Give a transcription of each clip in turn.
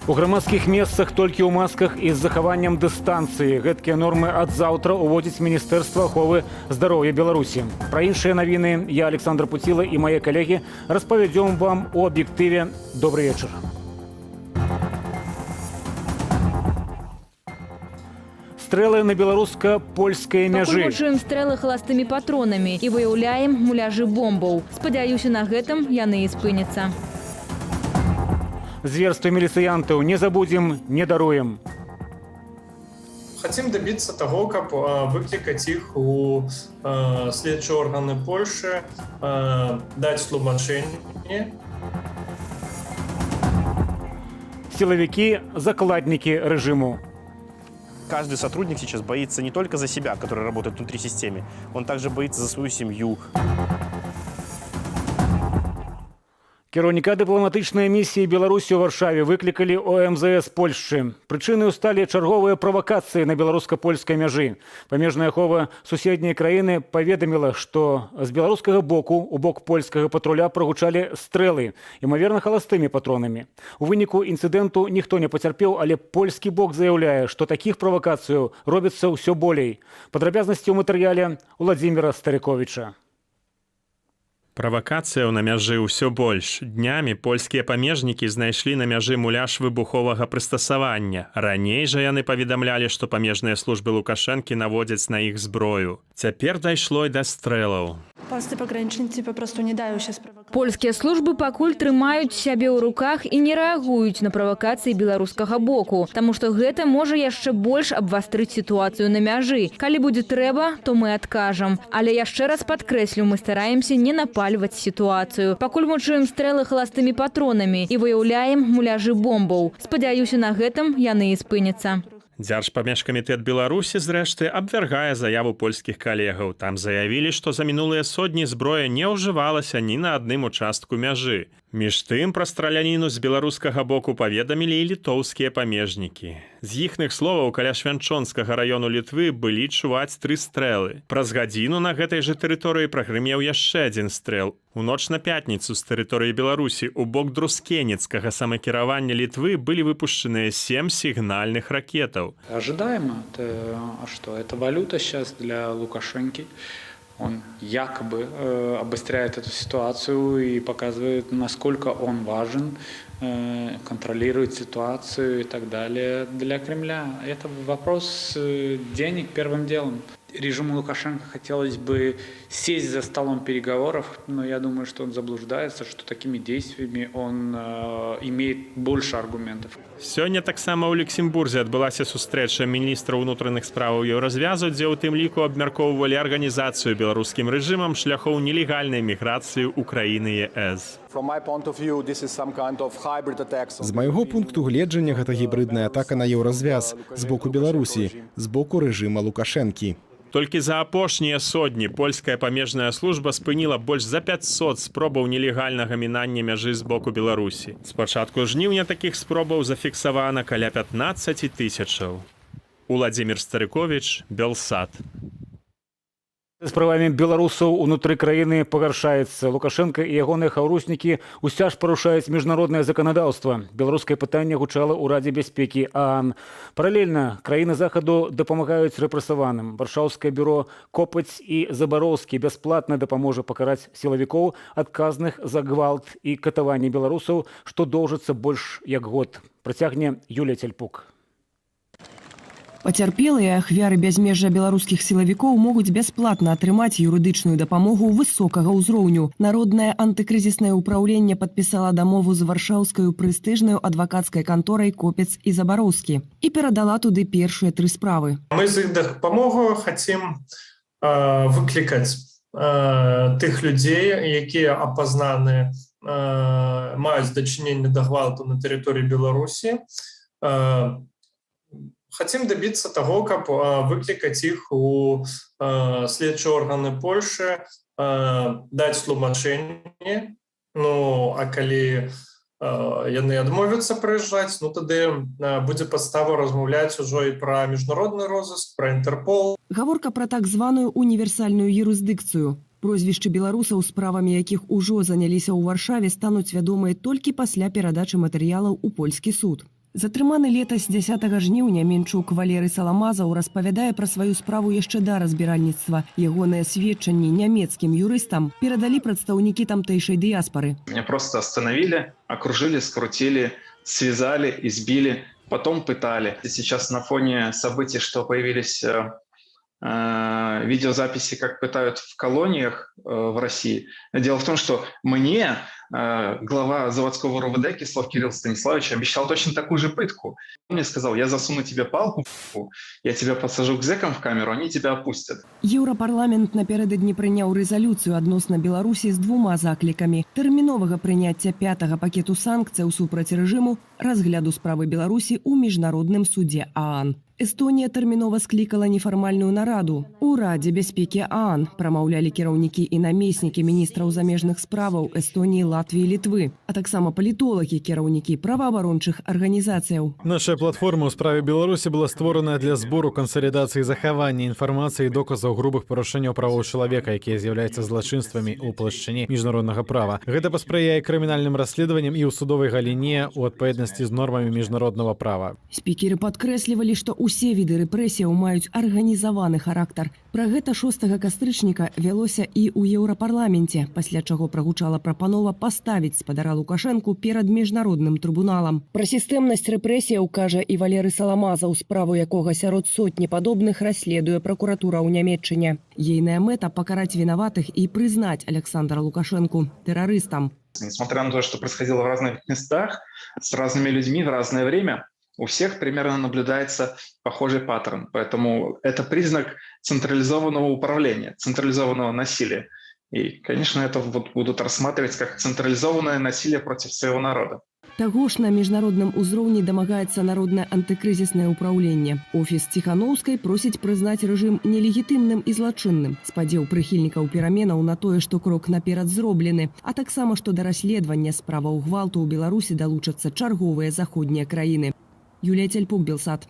У грамадскіх месцах толькі ў масках і з захаваннем дыстанцыі. Гэткія нормы ад заўтра уводзіць Міністэрства аховы здароўя Беларусі. Пра іншыя навіны я, Аляксандр Пуціла, і мае калегі распавядзём вам у аб'ектыве. Добрый вечар. Стрэлы на беларуска-польскай Пакуль мяжы. мучуем стрэлы халастымі патронамі і выяўляем муляжы бомбаў. Спадзяюся, на гэтым яны і спыняцца. Зверствы міліцыянтаў не забудзем, не даруем. Хотим добиться того, каб выклікаць іх у следчыя органы Польшы, даць тлумачэнне. Сілавікі — закладнікі рэжыму. Каждый сотрудник сейчас боится не только за себя, который работает внутри системы, он также боится за свою семью. Кіраўніка дыпламатычнай місіі Беларусі ў Варшаве выклікалі ў МЗС Польшчы. Прычынай сталі чарговыя правакацыі на беларуска-польскай мяжы. Памежная ахова суседняй краіны паведаміла, што з беларускага боку у бок польскага патруля прагучалі стрэлы, імаверна, халастымі патронамі. У выніку інцыдэнту ніхто не пацярпеў, але польскі бок заяўляе, што такіх правакацыяў робіцца ўсё болей. Падрабязнасці ў матэрыяле Уладзіміра Старыковіча. Правакацыяў на мяжы ўсё больш. Днямі польскія памежнікі знайшлі на мяжы муляж выбуховага прыстасавання. Раней жа яны паведамлялі, што памежныя службы Лукашэнкі наводзяць на іх зброю. Цяпер дайшло і да стрэлаў. Polscy pogranicznicy po prostu nie dają się sprowokować. Польскія службы пакуль трымаюць сябе ў руках і не рэагуюць на правакацыі беларускага боку, таму што гэта можа яшчэ больш абвастрыць сітуацыю на мяжы. Калі будзе трэба, то мы адкажам. Але яшчэ раз падкрэслю, мы стараемся не напальваць сітуацыю. Пакуль мучуем стрэлы халастымі патронамі і выяўляем муляжы бомбаў. Спадзяюся, на гэтым яны і спыняцца. Дзяржпамежкамітэт Беларусі, зрэшты, абвяргае заяву польскіх калегаў. Там заявілі, што за мінулыя сотні зброя не ўжывалася ні на адным участку мяжы. Між тым, пра страляніну з беларускага боку паведамілі і літоўскія памежнікі. З іхных словаў, каля Швянчонскага раёну Літвы былі чуваць тры стрэлы. Праз гадзіну на гэтай жа тэрыторыі прагрымеў яшчэ адзін стрэл. У ноч на пятніцу з тэрыторыі Беларусі ў бок Друскеніцкага самакіравання Літвы былі выпушчаныя сем сігнальных ракетаў. Ожидаемо. Это, а что? Это валюта сейчас для Лукашенки. Он якобы обостряет эту ситуацию и показывает, насколько он важен, контролирует ситуацию и так далее для Кремля. Это вопрос денег первым делом. Режиму Лукашенко хотелось бы сесть за столом переговоров, но я думаю, что он заблуждается, что такими действиями он имеет больше аргументов. Сёння таксама ў Люксембурзе адбылася сустрэча міністраў унутраных справаў Еўразвязу, дзе ў тым ліку абмяркоўвалі арганізацыю беларускім рэжымам шляхоў нелегальнай міграцыі ў краіны ЕС. З майго пункту гледжання, гэта гібрыдная атака на Еўразвяз з боку Беларусі, з боку рэжыма Лукашэнкі. Толькі за апошнія сотні польская памежная служба спыніла больш за 500 спробаў нелегальнага мінання мяжы з боку Беларусі. З пачатку жніўня такіх спробаў зафіксавана каля 15 тысячаў. Уладзімір Старыковіч, Белсат. З правамі беларусаў унутры краіны пагаршаецца. Лукашэнка і ягоныя хаўруснікі ўся ж парушаюць міжнароднае заканадаўства. Беларускае пытанне гучала ў Радзе бяспекі ААН. Паралельна краіны Захаду дапамагаюць рэпрэсаваным. Варшаўскае бюро «Копаць і Забароўскі» бясплатна дапаможа пакараць сілавікоў, адказных за гвалт і катаванне беларусаў, што доўжыцца больш як год. Працягне Юлія Цяльпук. Пацярпелыя, ахвяры бязмежжа беларускіх сілавікоў могуць бясплатна атрымаць юрыдычную дапамогу высокага ўзроўню. Народнае антыкрызіснае ўпраўленне падпісала дамову з варшаўскаю прэстыжнаю адвакацкай канторай «Копец і Забароўскі» і перадала туды першыя тры справы. Мы з іх дапамогаю хацім выклікаць тых людзей, якія апазнаны, маюць дачыненне да гвалту на тэрыторыі Беларусі. Хотим добиться того, каб выклікаць іх у следчыя органы Польшы, даць тлумачэнне. Ну а калі яны адмовяцца прыязджаць, ну, тады будзе падстава размаўляць ужо і пра міжнародны розыск, пра Інтэрпол. Гаворка пра так званую універсальную юрысдыкцыю. Прозвішчы беларусаў, справамі якіх ужо заняліся ў Варшаве, стануць вядомыя толькі пасля перадачы матэрыялаў у польскі суд. Затрыманы летась 10 жніўня менчук Валеры Саламазаў распавядае пра сваю справу яшчэ да разбіральніцтва. Ягоныя сведчанні нямецкім юрыстам перадалі прадстаўнікі тамтэйшай дыяспары. Меня просто остановили, окружили, скрутили, связали, избили, потом пытали. И сейчас на фоне событий, что появились видеозаписи, как пытают в колониях в России. Дело в том, что мне глава заводского РОВД Кислов Кирилл Станиславович обещал точно такую же пытку. Он мне сказал: «Я засуну тебе палку, я тебя посажу к зэкам в камеру, они тебя опустят». Еўрапарламент напярэдадні прыняў рэзалюцыю адносна Беларусі з двума заклікамі: тэрміновага прыняцця пятага пакету санкцыяў супраць рэжыму, разгляду справы Беларусі ў міжнародным судзе ААН. Эстонія тэрмінова склікала нефармальную нараду. У Радзе бяспекі ААН прамаўлялі кіраўнікі і намеснікі міністраў замежных справаў Эстоніі, Латвіі, Літвы, а таксама палітолагі, кіраўнікі праваабарончых арганізацыяў. Наша платформа ў справе Беларусі была створаная для збору, кансалідацыі, захавання інфармацыі і доказаў грубых парушэнняў правоў чалавека, якія з'яўляюцца злачынствамі ў плашчыне міжнароднага права. Гэта паспрыяе крымінальным расследаванням і ў судовай галіне ў адпаведнасці з нормамі міжнароднага права. Спікеры падкрэслівалі, што ўсе віды рэпрэсіяў маюць арганізаваны характар. Пра гэта 6 кастрычніка вялося і ў Еўрапарламенце, пасля чаго прагучала прапанова паставіць спадара Лукашэнку перад міжнародным трыбуналам. Пра сістэмнасць рэпрэсіяў кажа і Валеры Саламазаў, справу якога сярод сотні падобных расследуе пракуратура ў Нямеччыне. Ейная мэта — пакараць вінаватых і прызнаць Аляксандра Лукашэнку тэрарыстам. Несмотря на то, что происходило в разных местах, с разными людьми в разное время, у всех примерно наблюдается похожий паттерн. Поэтому это признак централизованного управления, централизованного насилия. И, конечно, это вот будут рассматривать как централизованное насилие против своего народа. Таго ж на міжнародным узроўні дамагаецца Народнае антыкрызіснае ўпраўленне. Офіс Ціханаўскай просіць прызнаць рэжым нелегітымным і злачынным. Спадзеў прыхільнікаў пераменаў на тое, што крок наперад зроблены, а таксама, што да расследавання справаў гвалту ў Беларусі далучацца чарговыя заходнія краіны. Юлія Цяльпук, Белсат.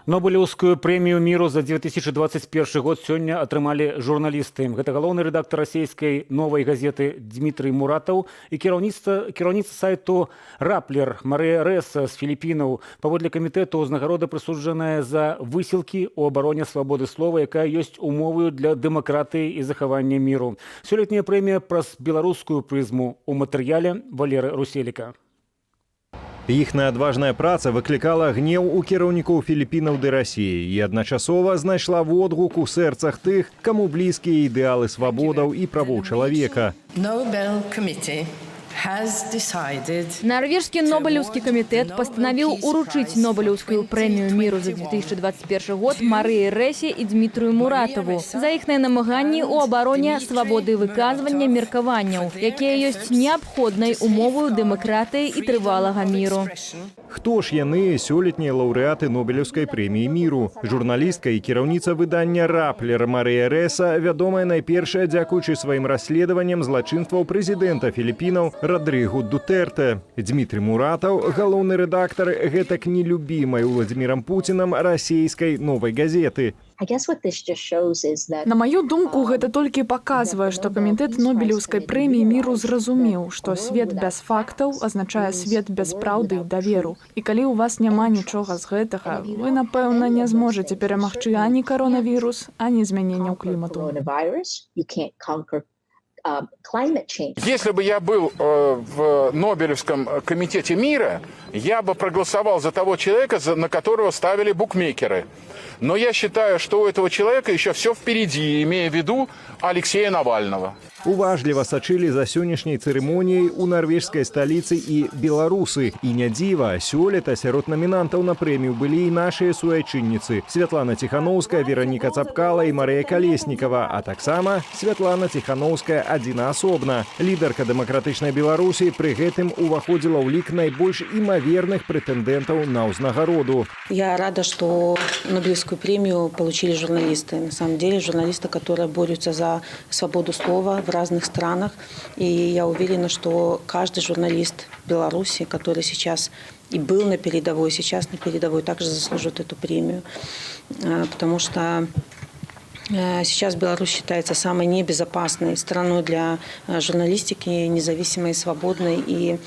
Нобелеўскую прэмію міру за 2021 год сёння атрымалі журналісты. Гэта галоўны рэдактар расійскай «Новай газеты» Дмітрый Муратаў і кіраўніца сайту «Раплер» Марыя Рэса з Філіпінаў. Паводле камітэту, ўзнагарода прысуджаная за высілкі ў абароне свабоды слова, якая ёсць умоваю для дэмакратыі і захавання міру. Сёлетняя прэмія праз беларускую прызму ў матэрыяле Валеры Руселіка. Іхная адважная праца выклікала гнеў у кіраўнікоў Філіпінаў ды Расіі і адначасова знайшла водгук у сэрцах тых, каму блізкія ідэалы свабодаў і правоў чалавека. Nobel Committee has decided Нарвежскі Нобелеўскі камітэт пастанавіў уручыць Нобелеўскую прэмію міру за 2021 год Марыі Рэсе і Дмітрыю Муратаву за іхныя намаганні ў абароне свабоды выказвання меркаванняў, якія ёсць неабходнай умоваю дэмакратыі і трывалага міру. Хто ж яны, сёлетнія лаўрэаты Нобелеўскай прэміі міру? Журналістка і кіраўніца выдання «Раплер» Марыя Рэса вядомая найпершая дзякуючы сваім расследаванням злачынстваў прэзідэнта Філіпінаў Радрыгу Дутэрте. Дмітрый Муратаў — галоўны рэдактар гэтак нелюбімай Уладзімірам Пуцінам расійскай «Новай газеты». На маю думку, гэта толькі паказвае, што камітэт Нобелеўскай прэміі міру зразумеў, што свет без фактаў азначае свет без праўды і даверу. І калі ў вас няма нічога з гэтага, вы, напэўна, не зможаце перамагчы ані каронавірус, ані змяненняў клімату. Если бы я был в Нобелевском комитете мира, я бы проголосовал за того человека, на которого ставили букмекеры. Но я считаю, что у этого человека еще все впереди, имея в виду Алексея Навального. Уважліва сачылі за сённяшняй цырымоніяй у нарвежскай сталіцы і беларусы. І не дзіва, сёлета сярод намінантаў на прэмію былі і нашыя суайчынніцы: Святлана Ціханоўская, Вераніка Цапкала і Марыя Калеснікава, а таксама Святлана Ціханоўская адзінаасобна. Лідарка Дэмакратычнай Беларусі пры гэтым уваходзіла ў лік найбольш імаверных прэтэндэнтаў на ўзнагароду. Я рада, что Нобелевскую премию получили журналисты. На самом деле журналисты, которые борются за свободу слова в разных странах. И я уверена, что каждый журналист Беларуси, который сейчас и был на передовой, и сейчас на передовой, также заслуживает эту премию. Потому что Сейчас Беларусь считается самой небезопасной страной для журналистики, независимой, свободной. И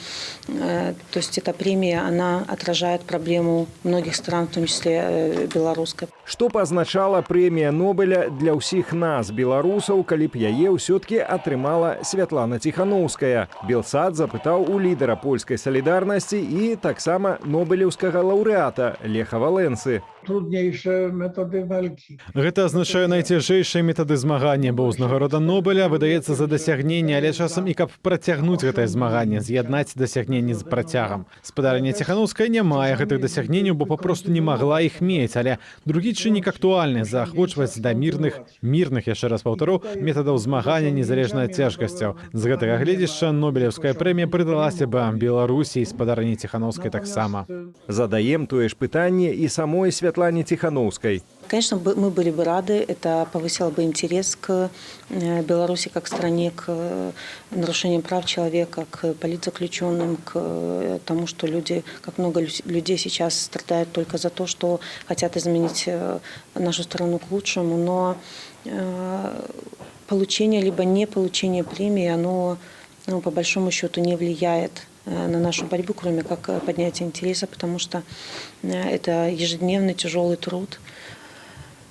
то есть эта премия, она отражает проблему многих стран, в том числе белорусской. Што б азначала прэмія Нобеля для ўсіх нас, беларусаў, калі б яе ўсё-ткі атрымала Святлана Ціханоўская? Белсат запытаў у лідара польскай салідарнасці і таксама нобелеўскага лаўрэата Леха Валэнсы. Trudniejsze metody walki. Гэта азначае найцяжэйшыя метады змагання, бо ўзнагарода Нобеля выдаецца за дасягненне, але часам і каб працягнуць гэтае змаганне, з'яднаць дасягненні з працягам. Спадарыня Ціханоўская не мае гэтых дасягненняў, бо папросту не магла іх мець, але другі чыннік актуальны: заахвочваць да мірных, мірных, яшчэ раз паўтару, метадаў змагання незалежна ад цяжкасцяў. З гэтага гледзішча Нобелеўская прэмія прыдалася бы Беларусі і спадарыні Ціханоўскай таксама. Задаем тое ж пытанне і самой Святлане Ціханоўскай. Конечно, мы были бы рады, это повысило бы интерес к Беларуси как стране, к нарушениям прав человека, к политзаключенным, к тому, что люди, как много людей сейчас страдают только за то, что хотят изменить нашу страну к лучшему, но получение либо не получение премии, оно, ну, по большому счету не влияет на нашу борьбу, кроме как поднятия интереса, потому что это ежедневный тяжелый труд.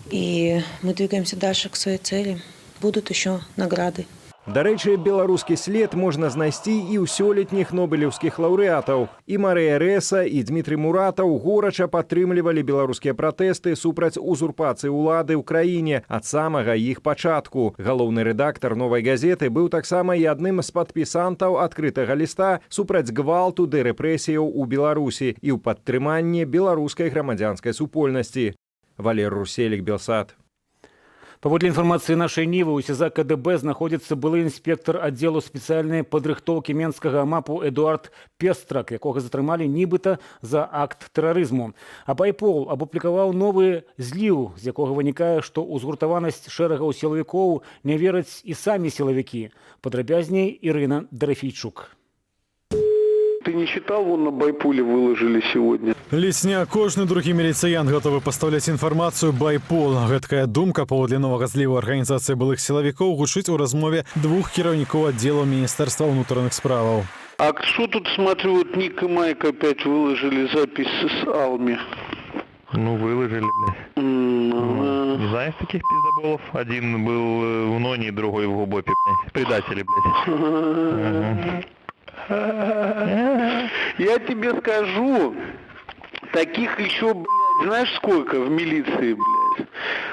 И мы двигаемся дальше к своей цели. Будут еще награды. Дарэчы, беларускі след можна знайсці і ў сёлетніх нобелеўскіх лаўрэатаў. І Марыя Рэса, і Дмітрый Муратаў горача падтрымлівалі беларускія пратэсты супраць узурпацыі ўлады ў краіне ад самага іх пачатку. Галоўны рэдактар «Новай газеты» быў таксама і адным з падпісантаў адкрытага ліста супраць гвалту ды рэпрэсіяў у Беларусі і ў падтрыманні беларускай грамадзянскай супольнасці. Валер Руселік, Белсат. Паводле інфармацыі «Нашай Нівы», у СІЗА КДБ знаходзіцца былы інспектар аддзелу спецыяльнай падрыхтоўкі менскага АМАПу Эдуард Пестрак, якога затрымалі нібыта за акт тэрарызму. А Байпол апублікаваў новы зліў, з якога вынікае, што ў згуртаванасць шэрагаў сілавікоў не вераць і самі сілавікі. Падрабязней Ірына Дарафейчук. Ты не читал, вон на Байполе выложили сегодня? Ледзь не кожны другі міліцыянт гатовы пастаўляць інфармацыю Байпол. Гэткая думка паводле новага зліву арганізацыі былых сілавікоў гучыць у размове двух кіраўнікоў аддзелаў Міністэрства ўнутраных справаў. А что тут, смотрю, вот Ник и Майк опять выложили запись с Алми. Ну, выложили, блядь. Ну, не знаешь таких пиздоболов? Один был в НОНе, другой в ГУБОПе, блядь. Предатели, блядь. Ага. Я тебе скажу, таких еще, блядь, знаешь сколько в милиции, блядь?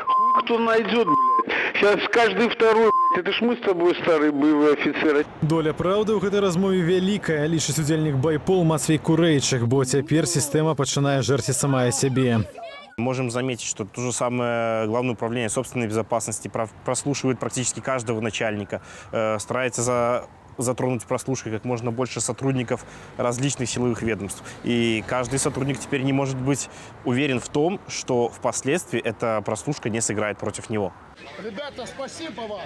Хуй кто найдет, блядь. Сейчас каждый второй, блядь, это ж мы с тобой старые боевые офицеры. Доля праўды ў гэтай размове вялікая, лічыць удзельнік Байпол Мацвей Курэйчык, бо цяпер сістэма пачынае жэрці самая сябе. Можем заметить, что то же самое Главное управление собственной безопасности прослушивает практически каждого начальника, старается затронуть прослушкой как можно больше сотрудников различных силовых ведомств. И каждый сотрудник теперь не может быть уверен в том, что впоследствии эта прослушка не сыграет против него. Ребята, спасибо вам.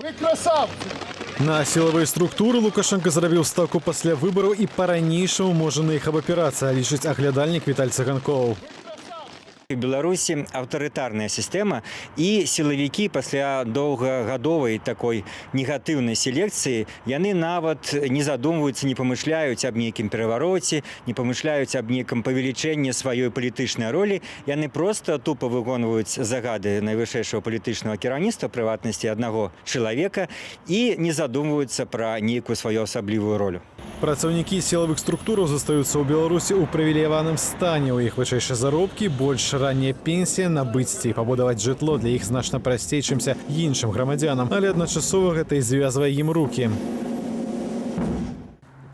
Вы красавцы! На сілавыя структуры Лукашэнка зрабіў стаўку пасля выбараў і па-ранейшаму можа на іх абапірацца, лічыць аглядальнік Віталь Цыганкоў. У Беларусі аўтарытарная сістэма, і сілавікі пасля доўгагадовай такой негатыўнай селекцыі, яны нават не задумваюцца, не памышляюць аб нейкім перавароце, не памышляюць аб нейкам павелічэнні сваёй палітычнай ролі. Яны проста тупа выконваюць загады найвышэйшага палітычнага кіраўніцтва, прыватнасці аднаго чалавека, і не задумваюцца пра нейкую сваю асаблівую ролю. Працаўнікі сілавых структураў застаюцца ў Беларусі ў прывілеяваным стане. У іх вышэйшыя заробкі, больш ранняя пенсія, набыць ці пабудаваць жытло для іх значна прасцей, чымся іншым грамадзянам. Але адначасова гэта і звязвае ім рукі.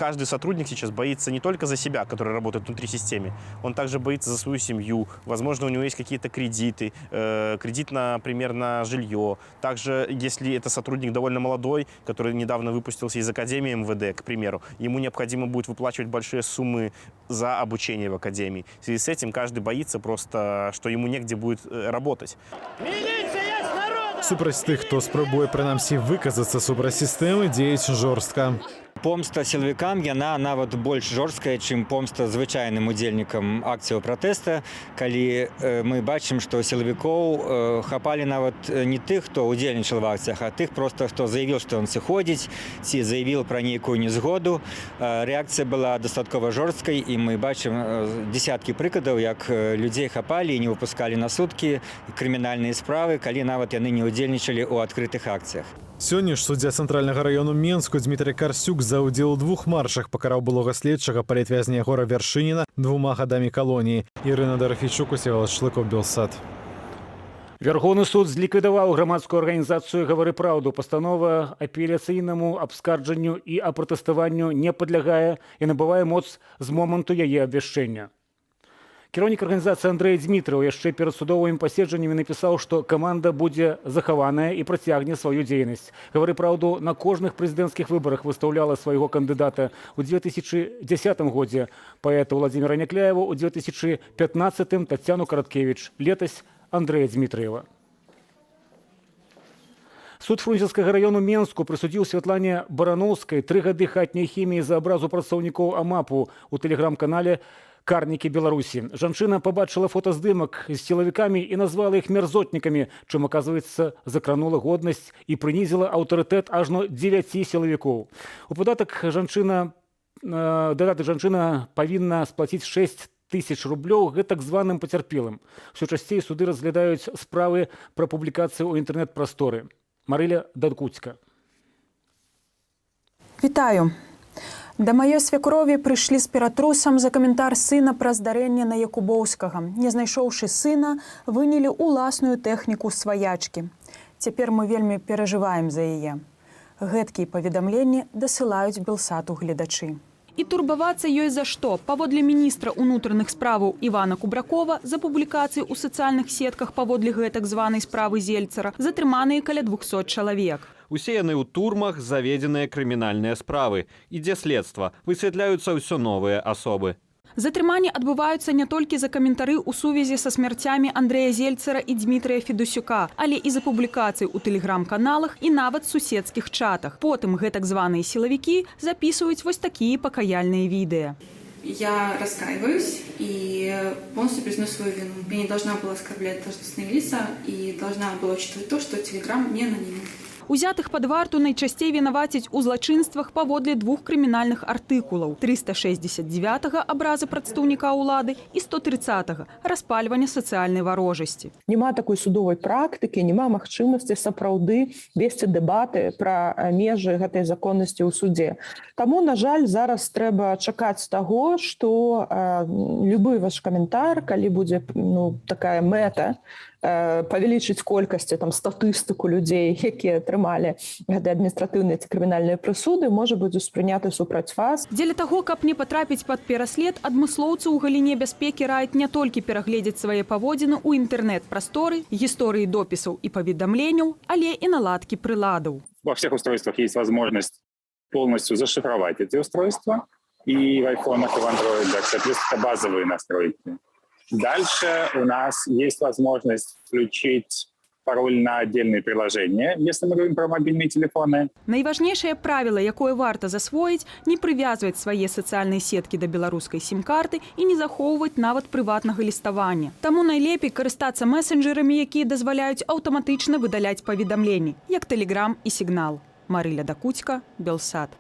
Каждый сотрудник сейчас боится не только за себя, который работает внутри системы, он также боится за свою семью. Возможно, у него есть какие-то кредиты, кредит, например, на жилье. Также, если это сотрудник довольно молодой, который недавно выпустился из Академии МВД, к примеру, ему необходимо будет выплачивать большие суммы за обучение в Академии. В связи с этим каждый боится просто, что ему негде будет работать. Милиция с народом! Супраць тых, хто спрабуе прынамсі выказацца супраць сістэмы, дзеюць жорстка. Помста сілавікам, яна нават больш жорсткая, чым помста звычайным удзельнікам акцыяў пратэста, калі мы бачым, што сілавікоў хапалі нават не тых, хто удзельнічал в акцыях, а тых просто, хто заявіў, што ён сыходзіць, ці заявіў пра нейкую незгоду. Рэакцыя была дастаткова жорсткай, і мы бачым десяткі прыкладаў, як людзей хапалі і не выпускалі на суткі, крымінальныя справы, калі нават яны не ўдзельнічалі ў адкрытых акцыях. Сёння ж суддзя Цэнтральнага раёну Менску Дмітрый Карсюк за ўдзел у двух маршах пакараў былога следчага, палітвязня Ягора Вяршыніна, 2 гадамі калоніі. Ірына Дарафейчук, Усевалад Шлыкаў, Белсат. Вярхоўны суд зліквідаваў грамадскую арганізацыю «Гавары праўду». Пастанова апеляцыйнаму абскарджанню і апратэставанню не падлягае і набывае моц з моманту яе абвяшчэння. Кіраўнік арганізацыі Андрэй Дзмітрыеў яшчэ перад судовымі паседжаннямі напісаў, што каманда будзе захаваная і працягне сваю дзейнасць. «Гавары праўду» на кожных прэзідэнцкіх выбарах выстаўляла свайго кандыдата: у 2010 годзе паэта Уладзіміра Някляева, у 2015 Таццяну Караткевіч, летась Андрэя Дзмітрыева. Суд Фрунзенскага раёну Менску прысудзіў Святлане Бараноўскай 3 гады хатняй хіміі за абразу працаўнікоў АМАПу у тэлеграм-канале «Карнікі Беларусі». Жанчына пабачыла фотаздымак з сілавікамі і назвала іх мярзотнікамі, чым, аказваецца, закранула годнасць і прынізіла аўтарытэт ажно дзевяці сілавікоў. У падатак жанчына дадатак жанчына павінна сплаціць 6 тысяч рублёў гэтак званым пацярпелым. Усё часцей суды разглядаюць справы пра публікацыю ў інтэрнэт-прасторы. Марыля Дадкуцька. Вітаю. Да маёй свякрові прыйшлі з ператрусам за каментар сына пра здарэнне на Якубоўскага. Не знайшоўшы сына, вынялі ўласную тэхніку сваячкі. Цяпер мы вельмі перажываем за яе. Гэткія паведамленні дасылаюць Белсату гледачы. І турбавацца ёсць за што. Паводле міністра ўнутраных справаў Івана Кубракова, за публікацыі ў сацыяльных сетках паводле гэтак званай справы Зельцара затрыманыя каля 200 чалавек. Усе яны ў турмах, заведзеныя крымінальныя справы. Ідзе следства, высвятляюцца ўсё новыя асобы. Затрыманні адбываюцца не толькі за каментары ў сувязі са смярцямі Андрэя Зельцара і Дмітрыя Федусюка, але і за публікацыі ў тэлеграм-каналах і нават суседскіх чатах. Потым гэтак званыя сілавікі запісваюць вось такія пакаяльныя відэа. Я раскаиваюсь и полностью признаю свою вину. Я не должна была оскорблять должностные лица и должна была учитывать то, что Телеграм не анонимен. Узятых пад варту найчасцей вінавацяць у злачынствах паводле двух крымінальных артыкулаў: 369 абраза прадстаўніка ўлады і 130 распальвання сацыяльнай варожасці. Няма такой судовай практыкі, няма магчымасці сапраўды весці дэбаты пра межы гэтай законнасці ў судзе. Таму, на жаль, зараз трэба чакаць таго, што любы ваш каментар, калі будзе, ну, такая мэта павялічыць колькасці, там, статыстыку людзей, якія атрымалі гэтыя адміністратыўныя ці крымінальныя прысуды, можа быць успрыняты супраць вас. Дзеля таго, каб не патрапіць пад пераслед, адмыслоўцы ў галіне бяспекі раюць не толькі перагледзець свае паводзіны ў інтэрнэт-прасторы, гісторыі допісаў і паведамленняў, але і наладкі прыладаў. Во всех устройствах есть возможность полностью зашифровать эти устройства, и в айфонах, и в андроидах, соответственно, это базовые настройки. Дальше у нас есть возможность включить пароль на отдельные приложения, если мы говорим про мобильные телефоны. Найважнейшае правіла, якое варта засвоіць: не прывязваць свае сацыяльныя сеткі да беларускай сім-карты і не захоўваць нават прыватнага ліставання. Таму найлепей карыстацца месенджерамі, якія дазваляюць аўтаматычна выдаляць паведамленні, як Тэлеграм і Сігнал. Марыля Дакуцька, Белсат.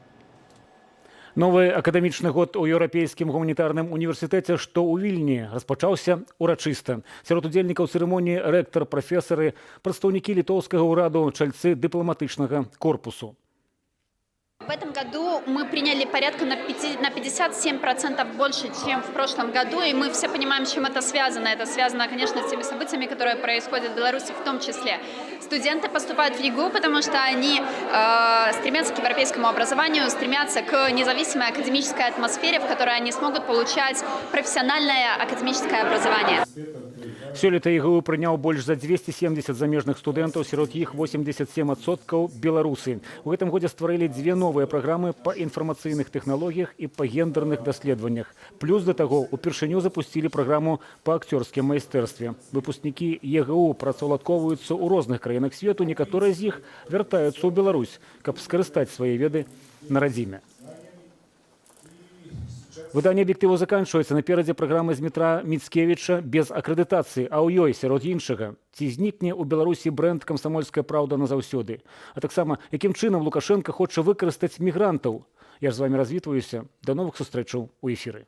Новы акадэмічны год у Еўрапейскім гуманітарным універсітэце, што ў Вільні, распачаўся урачыста. Сярод удзельнікаў цырымоніі рэктар, прафесары, прадстаўнікі літоўскага ўраду, чальцы дыпламатычнага корпусу. В этом году мы приняли порядка на 57% больше, чем в прошлом году, и мы все понимаем, с чем это связано. Это связано, конечно, с теми событиями, которые происходят в Беларуси в том числе. Студенты поступают в ЕГУ, потому что они стремятся к европейскому образованию, стремятся к независимой академической атмосфере, в которой они смогут получать профессиональное академическое образование. Сёлета ЕГУ прыняў больш за 270 замежных студэнтаў, сярод іх 87% беларусы. У гэтым годзе стварылі дзве новыя праграмы па інфармацыйных тэхналогіях і па гендерных даследаваннях. Плюс да таго, упершыню запусцілі праграму па акцёрскім майстэрстве. Выпускнікі ЕГУ працаўладкоўваюцца ў розных краінах свету, некаторыя з іх вяртаюцца ў Беларусь, каб скарыстаць свае веды на радзіме. Выданне «Аб'ектыву» заканчваецца. Наперадзе праграма Змітра Міцкевіча «Без акрэдытацыі», а ў ёй, сярод іншага, ці знікне ў Беларусі брэнд «Камсамольская праўда» назаўсёды. А таксама, якім чынам Лукашэнка хоча выкарыстаць мігрантаў. Я ж з вамі развітваюся. Да новых сустрэчаў у эфіры.